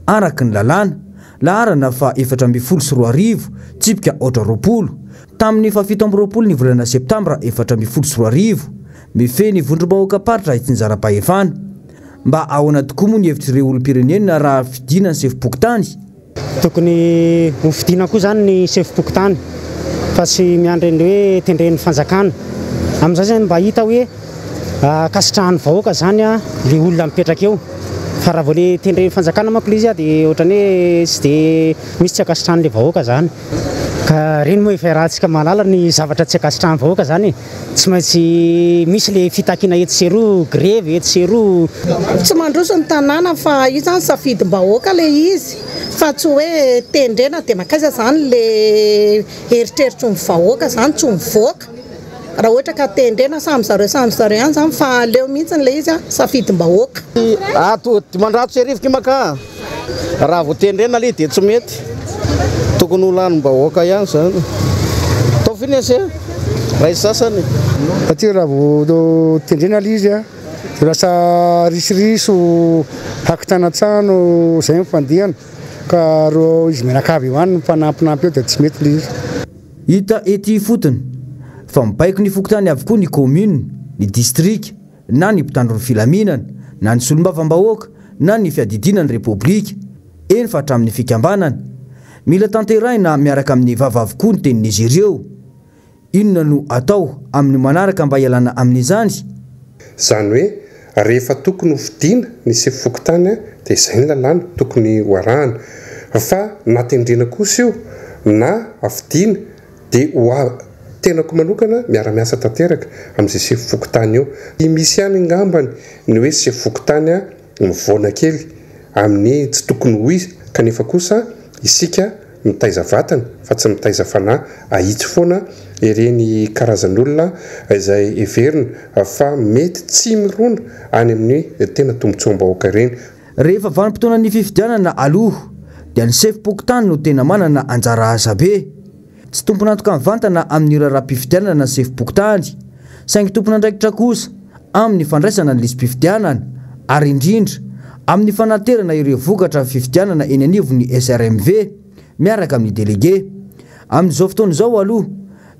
araka ny lalàna, laharana faha 2014, tsipika aotra 20, tamin'ny faha 27 ny volana septambra 2014, mifehy ny vondrom-bahoakam-paritra itsinjaram-pahefana. Mba ahoana tokoa moa ny hevitr'ireo olom-pirenena raha fidiana ny sefom-pokontany? Tokony ho fidiana koa izany ny sefom-pokontany fa tsy miandry ny hoe tendren'ny fanjakana. Amin'izay izany mba hita hoe ankasitrahan'ny vahoaka izany ilay olona mipetraka eo. Fa raha vao ilay tendren'ny fanjakana manko ilay izy dia ohatran'ny hoe tsy dia misy tsy ankasitrahan'ilay vahoaka izany. Ka ireny moa efa iarahantsika mahalala ny zavatra tsy ankasitrahan'ny vahoaka izany e. Tsy maintsy misy le fitakiana etsy sy eroa, grevy etsy sy eroa. Tsy mandroso ny tanàna fa io zany safidim-bahoaka le izy fa tsy hoe tendrena dia mankaiza zany le eritreritry ny vahoaka zany tsy mivoaka raha ohatra ka tendrena samy zareo samy zareo ihany zany fa aleo mihitsy le izy safidim-bahoaka. Ato 1500 kimaka. Raha vao tendrena aloha dia tsy mety. Tokony ho lanim-bahoaka ihany izany. Ataovy iny ese, ray sasany. Satria raha vao tendrena aloha izy dia lasa risoriso, hakitana trano, izay no fandehany. Ka reo izy mianakavy eo ihany no mifanampinampy eo dia tsy mety ilay izy. Hita ety ifotony fa mibaiko ny fokontany avokoa ny kaominina, ny distrika, na ny mpitandro ny filaminana, na ny solombavambahoaka, na ny fiadidiana ny Repoblika, eny fa hatramin'ny fikambanana. Mila tanterahina miaraka amin'ny vava avokoa ny tenin'izy ireo. Inona no atao amin'ny manaraka mba hialana amin'izany? Izany hoe rehefa tokony ho fidiana ny sefo fokontany dia izay ny lalàna tokony ho arahana. Fa na tendrena kosa io na fidiana Dia ho ahy tenako manokana miara-miasa tanteraka amin'izay sefo fokontany eo. Misy ihany angambany ny hoe sefo fokontany mivoana kely amin'ny tsy tokony ho izy kanefa kosa isika mitaiza vatana fa tsy mitaiza fanahy. Ahitsy foana ireny karazan'olona izay heverina fa mety tsy mirona any amin'ny tena tombontsoam-bahoaka ireny. Rehefa vanim-potoanan'ny fifidianana aloha dia ny sefom-pokontany no tena manana anjara asa be. Tsy tompon'antoka mivantana amin'ny raharaham-pifidianana ny sefom-pokontany, saingy tompon'andraikitra kosa amin'ny fandraisana ny lisi-pifidianana ary indrindra amin'ny fanaterana ireo vokatra fifidianana eny anivon'ny SRMV miaraka amin'ny delege. Amin'izao fotoana izao aloha,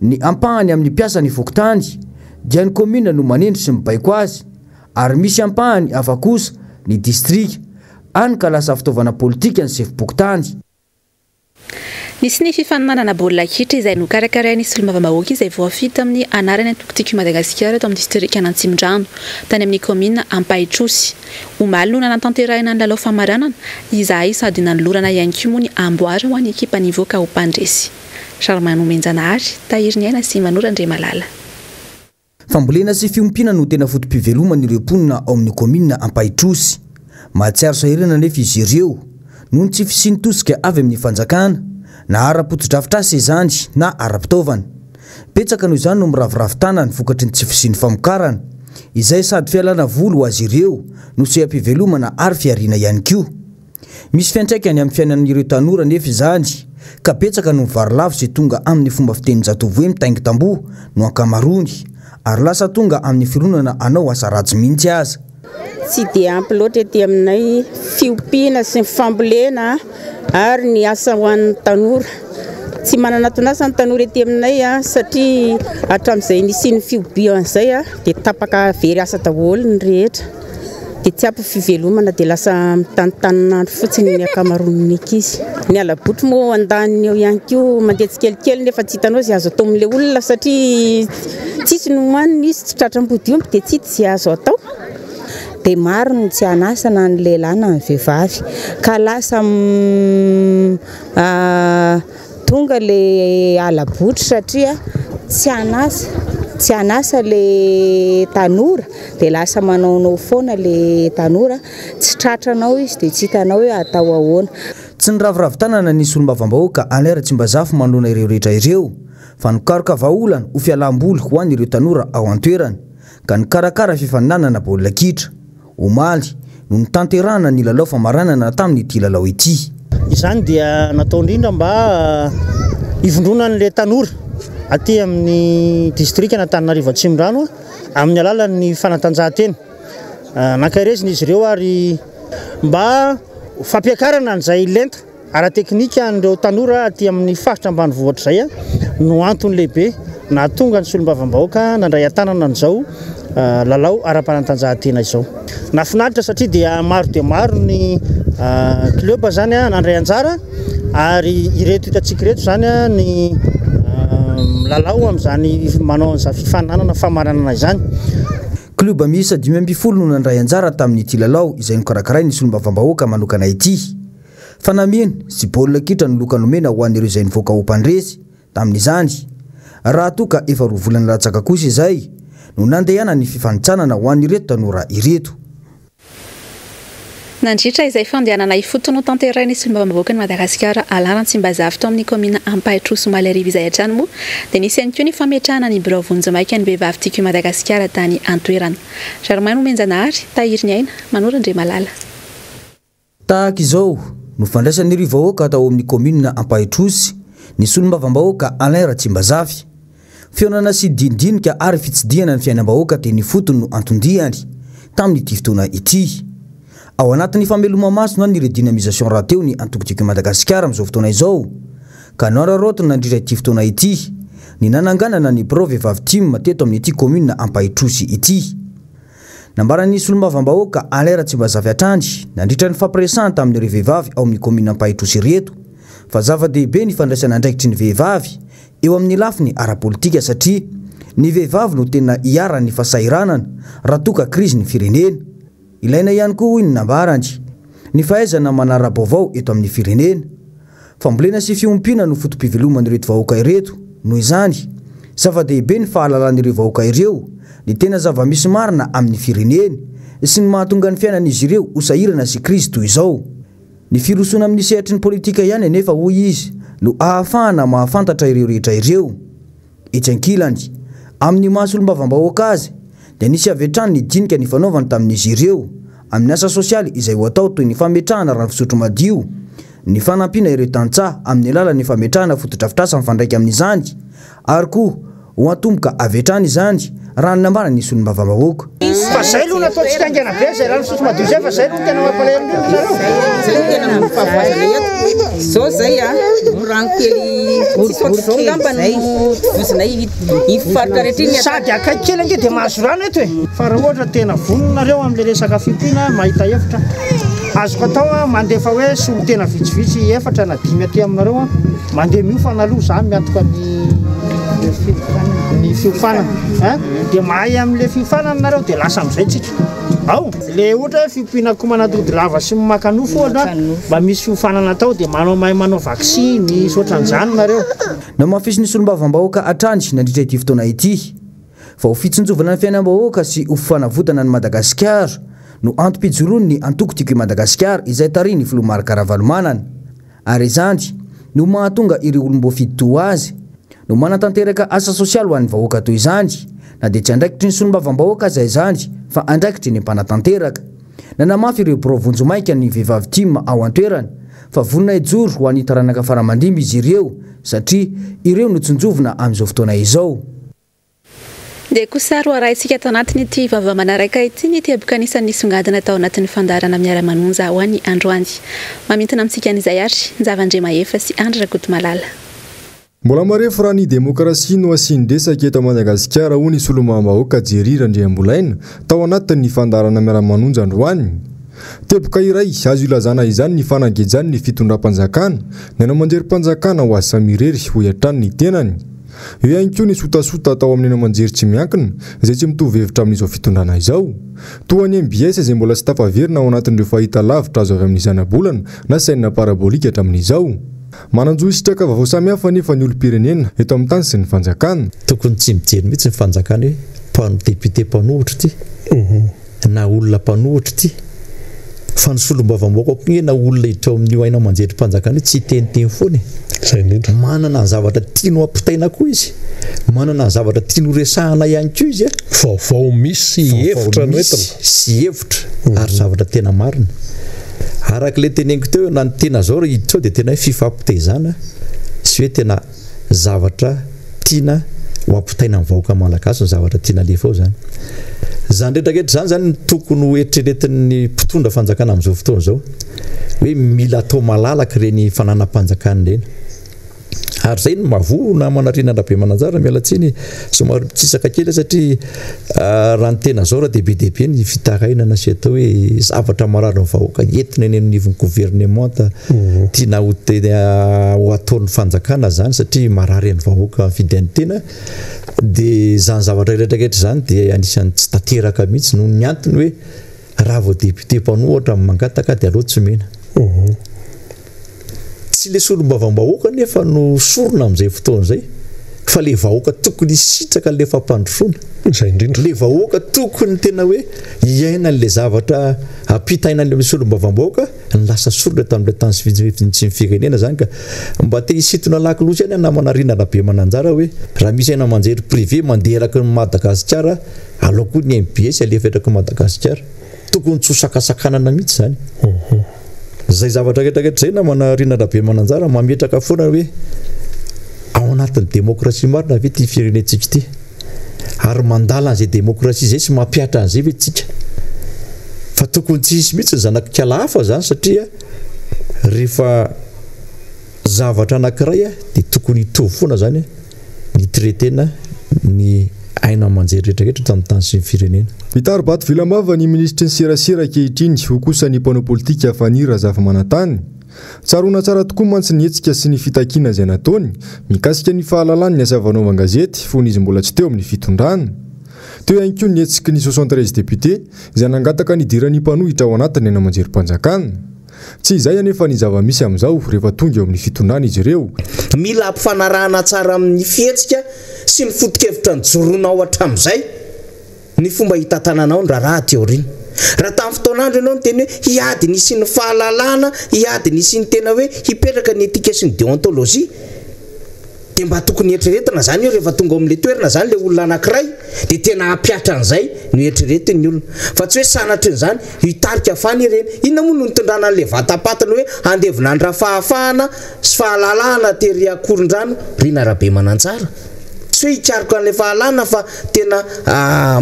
ny ampahany amin'ny mpiasan'ny fokontany dia ny kaominina no manendry sy mibaiko azy ary misy ampahany hafa kosa ny distrika, hany ka lasa fitaovana politika ny sefom-pokontany. Nisy ny fifaninanana baolina kitra izay nokarakarain'ny solombavambahoaka izay voafidy tamin'ny anaran'ny antoko Tiako i Madagasikara eto amin'ny distrikan'Antsimondrano, tany amin'ny kaominina Ampahitrosy. Omaly no nanatanterahina ny lalao famaranana, izahay sady nanolorana ihany koa moa ny amboara ho an'ny ekipa nivoaka ho mpandresy. Charmaine Nomenjanahary, Tahiriniaina sy Manoro Andriamalala. Fambolena sy fiompiana no tena foto-piveloman'ireo mponina ao amin'ny kaominina Ampahitrosy. Mahatsiaro sahirana anefa izy ireo noho ny tsy fisian'ny tosika avy amin'ny fanjakana, na ara-potodrafitrasa izany na ara-pitaovana. Betsaka noho izany no miraviravy tanana vokatry ny tsy fisian'ny famokarana, izay sady fialana voly ho azy ireo no seha-pivelomana ary fihariana ihany koa. Misy fiantraikany amin'ny fiainan'ireo tanora anefa izany ka betsaka no mivarilavo sy tonga amin'ny fomba fitenin-jatovo hoe mitaingin-tamboho no ankamaroany ary lasa tonga amin'ny fironana hanao asa ratsy mihitsy aza. Tsy dia ampy loatra ety aminay fiompiana sy ny fambolena ary ny asa ho an'ny tanora. Tsy manana anton'asa ny tanora ety aminay satria hatramin'izay nisian'ny fihobiana izay dia tapaka very asa daholo ny rehetra. Dia tsy ampy fivelomana dia lasa mitanitanin'andro fotsiny ny ankamaroan'ny ankizy. Ny hala-botry moa andaniny eo ihany koa mandeha tsikelikely nefa tsy hitanao izay azo atao amin'ilay olona satria tsisy ny hohanina izy, tsy tratra ambodiomby dia tsy hita izay azo atao. Dia maro ny tsy an'asa na ny lehilahy na ny vehivavy ka lasa Tonga le hala-botry satria tsy an'asa, tsy an'asa le tanora dia lasa manaonao foana le tanora, tsy tratranao izy dia tsy hitanao hoe atao ahoana. Tsy niraviravy tanana ny solombavambahoaka Alain Ratsimbazafy manoloana ireo rehetra ireo fa nikaroka vahaolana ho fialam-boly ho an'ireo tanora ao an-toerana ka nikarakara fifaninanana baolina kitra. Omaly no notanterahana ny lalao famaranana tamin'ity lalao ity. Izany dia natao indrindra mba hivondronan'ilay tanora. aty amin'ny distrikan'Antananarivo Atsimondrano amin'ny alalan'ny fanatanjahantena. Nankaherezina izy ireo ary mba ho fampiakarana an'izay lenta ara-teknika an'ireo tanora aty amin'ny faritra ambanivohitra izay no antony lehibe nahatonga ny solombavambahoaka nandray an-tanana an'izao lalao ara-panatanjahantena izao. Nahafinaritra satria dia maro dia maro ny club izany nandray anjara ary ireto hitantsika ireto izany ny milalao amin'izany manao an'izany fifaninanana famaranana izany. Klioba miisa 15 no nandray anjara tamin'ity lalao izay nokarakarain'ny solombavambahoaka manokana ity. Fanamiana sy baolina kitra no loka nomena ho an'ireo izay nivoaka ho mpandresy tamin'izany. Raha toa ka efa roa volana latsaka kosa izay no nandehanan'ny fifanintsanana ho an'ireto tanora ireto. Nandritra izay fandehanana ifotony notanterahin'ny Solombavambahoakan'i Madagasikara Alain Ratsimbazafy tao amin'ny kaominina Ampahitrosy omaly hariva izay hatrany moa dia nisy ihany koa ny fametrahana ny birao vonjimaika ny vehivavy Tiako i Madagasikara tany an-toerana. Germain Nomenjanahary, Tahiriniaina, Manoro Andriamalala. Tahaka izao no fandraisan'ireo vahoaka tao amin'ny kaominina Ampahitrosy ny solombavambahoaka Alain Ratsimbazafy. Fihaonana sy dinidinika ary fitsidihana ny fiainam-bahoaka teny ifotony no anton-diany tamin'ity fotoana ity. Ao anatin'ny fameloma-maso na ny redynamisation rahateo ny antoko Tiako i Madagasikara amin'izao fotoana izao ka noararaotiny nandritra ity fotoana ity ny nananganana ny birao vehivavy tim teto amin'ity kaominina Ampahitrosy ity. Nambaran'ny solombavambahoaka Alain Ratsimbazafy hatrany nandritra ny fampiresahany tamin'ireo vehivavy ao amin'ny kaominina Ampahitrosy ireto fa zava-dehibe ny fandraisana andraikitry ny vehivavy eo amin'ny lafiny ara-politika satria ny vehivavy no tena iharan'ny fahasahiranana raha toa ka krizy ny firenena. Ilaina ihany koa hoy ny nambarany ny fahaizana manara-baovao eto amin'ny firenena. Fambolena sy fiompiana no foto-piveloman'ireto vahoaka ireto, noho izany, zava-dehibe ny fahalalan'ireo vahoaka ireo ny tena zava-misy marina amin'ny fireneny sy ny mahatonga ny fiainan'izy ireo ho sahirana sy krizy toy izao. Ny firosoana amin'ny sehatry ny politika ihany anefa, hoy izy, no ahafahana mahafantatra ireo rehetra ireo. Etsy ankilany, amin'ny maha solombavambahoaka azy, dia nisy avy hatrany ny dinika nifanaovany tamin'izy ireo amin'ny asa sosialy izay ho atao toy ny fametrahana rano fisotro madio, ny fanampiana ireo tantsaha amin'ny alalan'ny fametrahana fotodrafitrasa mifandraika amin'izany ary koa ho antomboka avy hatrany izany raha ny nambaran'ny solombavambahoaka. Fa zay aloha natao tsy haingana be zay rano fisotro madio zay fa zay aloha no tena mampalahelo indrindra nareo. Zay no tena fahavoazana eto. Zao zay a, rano kely tsisy ohatr'izao angamba no tovozinay iny faritra rehetra iny. Sady akaiky kely ange dia mahazo rano eto e. Fa raha ohatra tena vonona nareo amin'ilay resaka fiompiana mahita hevitra. Azoko atao a, mandefa hoe solontena vitsivitsy efatra na dimy aty aminareo a, mandeha miofana aloha za miantoka ny ny fiofanana a, dia mahay amin'ilay fiofanana nareo dia lasa amin'izay tsika. Ao, le ohatra hoe fiompiana akoho manatody lava sy maka nofo ohatra, mba misy fiofanana atao dia manao mahay manao vaksiny sy ohatran'izany nareo. Namafisin'ny solombavambahoaka hatrany nandritra ity fotoana ity fa ho fitsinjovana ny fiainam-bahoaka sy ho fanavotana an'i Madagasikara no antom-pijoroan'ny antoko Tiako i Madagasikara izay tarihin'ny filoha Marc Ravalomanana ary izany no mahatonga ireo olom-boafidy toa azy no manatanteraka asa sosialy ho an'ny vahoaka toy izany na dia tsy andraikitry ny solombavambahoaka aza izany fa andraikitry ny mpanatanteraka. Nanamafy ireo birao vonjimaika ny vehivavy tim ao an-toerana fa vonona hijoro ho an'ny taranaka faramandimby izy ireo satria ireo no tsinjovina amin'izao fotoana izao. Dia kosa ary ho arahintsika ato anatin'ity vaovao manaraka ity ny teboka anisan'ny nisongadina tao anatin'ny fandaharana Miara-manonja ho an'ny androany. Mamintina amintsika an'izay ary Njava Andriamahefa sy Andry Rakotomalala. Mbola marefo raha ny demokrasia no asian-dresaka eto Madagasikara, hoy ny solombavambahoaka Jerry Randriambolaina, tao anatin'ny fandaharana Miara-manonja androany. Teboka iray azo ilazana izany ny fanagejan'ny fitondram-panjakana ny haino aman-jerim-panjakana ho azy samy irery, hoy hatrany ny tenany. Eo ihany koa ny sotasota atao amin'ny haino aman-jery tsy miankina, izay tsy mitovy hevitra amin'izao fitondrana izao. Toa ny mbs izay mbola tsy tafaverina ao anatin'ireo fahitalavitra azo avy amin'ny zanabolana na chaîne parabolique hatramin'izao. Manan-jo hisitraka vaovao samihafa anefa ny olom-pirenena eto amin'ny tany sy ny fanjakana. Tokony tsy mijery mihitsy ny fanjakana hoe mpano député mpanohitra ity na olona mpanohitra ity fa ny solombavambahoaka koa nge na olona hiditra ao amin'io haino aman-jerim-panjakana io tsy hiteniteny foana e. Izay indrindra. Manana ny zavatra tiany ho ampitaina koa izy, manana ny zavatra tiany ho resahana ihany koa izy a. Vaovao misy sy hevitra no entina. Sy hevitra ary zavatra tena marina. Araka ilay teneniko teo na ny tena zao raha hiditra ao dia tena hoe fifampitaizana sy hoe tena zavatra. tiana ho ampitaina amin'ny vahoaka malagasy ny zavatra tiana alefa ao izany. Izany rehetra rehetra izany izany no tokony ho eritreretin'ny mpitondra fanjakana amin'izao fotoana izao hoe mila atao malalaka ireny fananam-panjakana ireny. Ary izay no mahavoa namana Rina Rabemananjara, miala tsiny somary mikisaka kely aho satria raha ny tena zao raha dia be dia be ny fitarainana sy atao hoe zavatra marary ny vahoaka entina eny anivon'ny governemanta tiana ho tena ho ataon'ny fanjakana izany satria marary ny vahoaka mifidy an'ny tena dia izany zavatra rehetra rehetra izany dia anisan'ny tsy tanteraka mihitsy noho ny antony hoe raha vao député mpanohatra no mangataka dia aleo tsy omena. Tsy ilay solombavambahoaka anefa no sorona amin'izay fotoana izay fa ilay vahoaka tokony hisitraka an'ilay fampandrosoana. Izay indrindra. Ilay vahoaka tokony tena hoe hiaina an'ilay zavatra ampitaina an'ilay solombavambahoaka no lasa sorona tamin'ilay tany sy ny firenena izany ka. Mba te hisintona lakolosy ihany aho namana Rina Rabemananjara hoe raha misy haino aman-jery privé mandeha eraky ny Madagasikara alao koa ny mbs alefa eraky ny Madagasikara. Tokony tsy ho sakasakanana mihitsy izany. Izay zavatra rehetra rehetra izay namana Rina Rabemananjara mametraka foana hoe ao anatin'ny demokrasia marina ve ity firenentsika ity? Ary mandala an'izay demokrasia izay sy mampihatra an'izay ve tsika? Fa tokony tsy hisy mihitsy ny zanak'ikala hafa izany satria rehefa Zavatra anankiray dia tokony hitovy foana izany ny traiter-na ny haino aman-jery rehetra rehetra eto amin'ny tany sy ny firenena. Mitari-bato vilam-bava ny minisitry ny serasera ankehitriny, hoy kosa ny mpanao politika Fanny Razafimanantany. Tsaroana tsara tokoa mantsy ny hetsika sy ny fitakiana izay nataony mikasika ny fahalalany ny asa fanaovan-gazety fony izy mbola tsy teo amin'ny fitondrana. Teo ihany koa ny hetsiky ny 73 députés izay nangataka ny hidiran'ny mpanohitra ao anatin'ny haino aman-jerim-panjakana. Tsy izay anefa ny zava-misy amin'izao rehefa tonga eo amin'ny fitondrana izy ireo. Mila ampifanarahana tsara amin'ny fihetsika sy ny foto-kevitra nijoroanao hatramin'izay ny fomba hitantananao ny raharaha aty aoriana. Raha tamin'ny fotoan'andro ianao niteny hoe hiady ny hisian'ny fahalalahana, hiady ny hisian'ny tena hoe hipetraka ny etika sy ny deontologie, Dia mba tokony eritreretina zany hoe rehefa tonga ao amin'ilay toerana zany ilay olona anankiray dia tena hampihatra an'izay no eritreretin'ny olona. Fa tsy hoe sanatrin'izany hitarika fany ireny. Inona moa no nitondrana an'ilay vatam-patiny hoe handevona ny Rafahafahana sy fahalalahana tery Akorondrano Rina Rabemanantsara? Tsy hoe hikaroka an'ilay fahalalana fa tena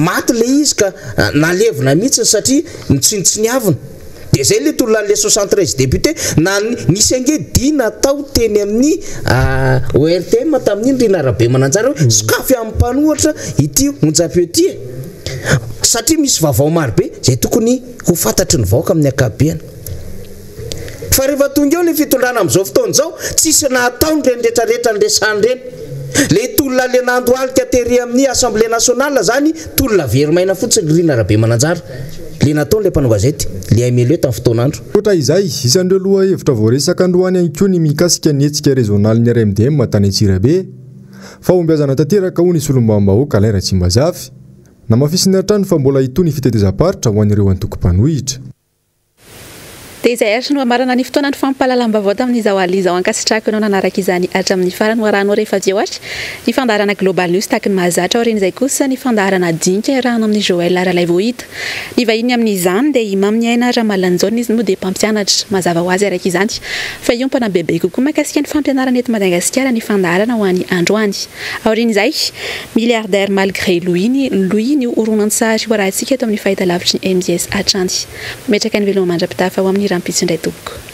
maty ilay izy ka nalevina mihitsy satria notsinontsiniavina. Dia zay le tolona an'le 73 députés na nisy ange dia natao teny amin'ny ORTM tamin'iny Rina Rabemananjara hoe sokafy amin'ny mpanohatra ity onjam-peo ity e! Satria misy vaovao marobe izay tokony ho fantatry ny vahoaka amin'ny ankapobeny. Fa rehefa tonga eo le fitondrana amin'izao fotoana izao, tsisy nahataony ireny retraretra niresahany ireny. Le tolona le nandohalika tery amin'ny Assemblée nationale zany tolona very maina fotsiny Rina Rabemananjara. Le nataony le mpanao gazety, le MLE tamin'ny fotoan'andro. Ankoatra izay, isan'ireo lohahevitra voaresaka androany ihany koa ny mikasika ny hetsika rezionalin'ny RMDM tany Antsirabe. Fahombiazana tanteraka hoy ny solombavambahoaka Alain Ratsimbazafy. Namafisiny hatrany fa mbola hitohy ny fitetezam-paritra ho an'ireo antoko mpanohitra. Dia izay ary no hamarana ny fotoanan'ny fampahalalam-baovao tamin'izao alina izao. Ankasitrahako ianao nanaraka izany hatramin'ny farany. Ho arahanao rehefa avy eo ary ny fandaharana Global News tahaky ny mahazatra. Aorian'izay kosa ny fandaharana Dinika iarahana amin'i Joël Ralaivohita. Ny vahiny amin'izany dia i Maminiaina Ramalanjaona, izy moa dia mpampianatra. Mazava ho azy araka izany fa hiompana bebe kokoa mahakasika ny fampianarana eto Madagasikara ny fandaharana ho an'ny androany. Aorian'izay, Milliardaire malgré lui ny lui ny horonantsary ho arahantsika eto amin'ny fahitalavitry ny mbs hatrany. Mametraka ny veloma mandra-pitafa ho amin'ny rahampitso indray tompoko.